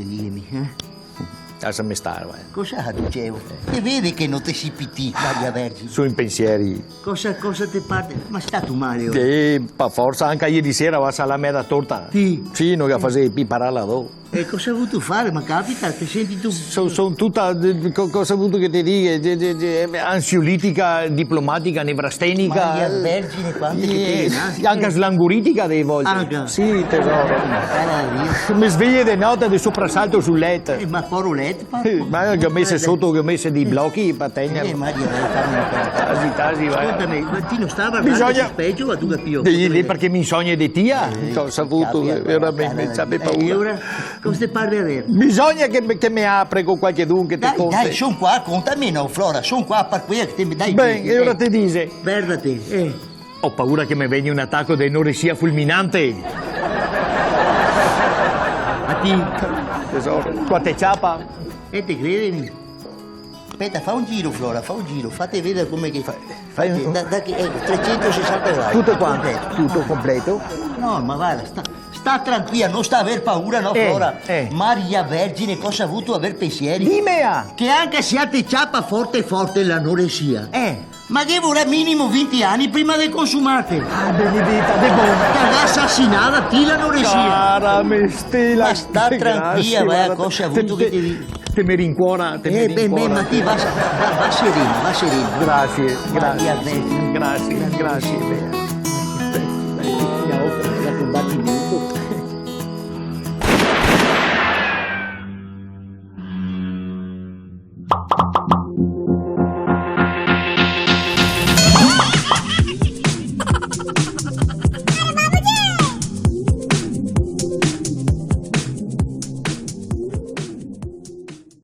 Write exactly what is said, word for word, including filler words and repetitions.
Dime, eh? Lasame star, va. Cosa dicevo? Te vede che no te si pì ti, Maria Vergine? Son i pensieri. Cosa, cosa te par? Ma sta tu male, oh? Eh, par forsa, anca ieri sera va salà meza torta. Sì. Sì, no ga fasevo pì pararla do. E cosa vuto fare? Ma capita, te senti tu? Son, son tuta, co-, cosa vuto che te diga? De, de, de, ansiolitica, diplomatica, nevrastenica. Maria Vergine, quante che te ne ha? Anca slanguritica dee volte. Anca? Sì, tesoro. Cara mia. Me sveje de note de soprasalto sul let. Eh, ma poro let, pa-, eh, ma che go meso soto, che go meso dei blochi par tegner. Eh, Maria, dai, fame un po'. Tasi, tasi, va. Scoltame, ma ti no sta vardar sul spegio, ma tu capio? Bisogna lì parché me insogno de ti, ah. Eh, so, saputo, capito, veramente, cara, sape, eh, paura. E ora? Cosa te par de aver? Bisogna che me, che me apre co qualchedun che te conte. Dai, dai, son qua, contame, no, Flora, son qua par quea che te me dai. Ben, e ora te dise. Verdate, eh. Go paura che me vegna un ataco de anoresia fulminante. A ti? Tesoro, qua te ciapa? E te credimi. Speta, fa un giro, Flora, fa un giro, fate veder come che... Fa, fai un... Da, da che, eh, trecentosesanta gradi. Tuto quanto, tuto completo. No, ma varda, sta, sta tranquila, no sta aver paura, no, eh, Flora? Eh. Maria Vergine, cosa vuto aver pensieri? Dime, ah! Che anca se a te ciapa forte forte l'anoresia, eh, ma ghe vorà minimo vinti ani prima de consumarte. Ah, benedeta, de bon. Te ga asasinada ti l'anoresia. Cara me stela, ma sta tranquila, va, cosa vuto che te diga? Te me rincuora, te me rincuora. Eh, ben, ben, ma ti va, va, va serena, va serena. Grasie, grasie. Maria Vergine. Grasie, grasie, bea. Dai, dai, dai, un batimento.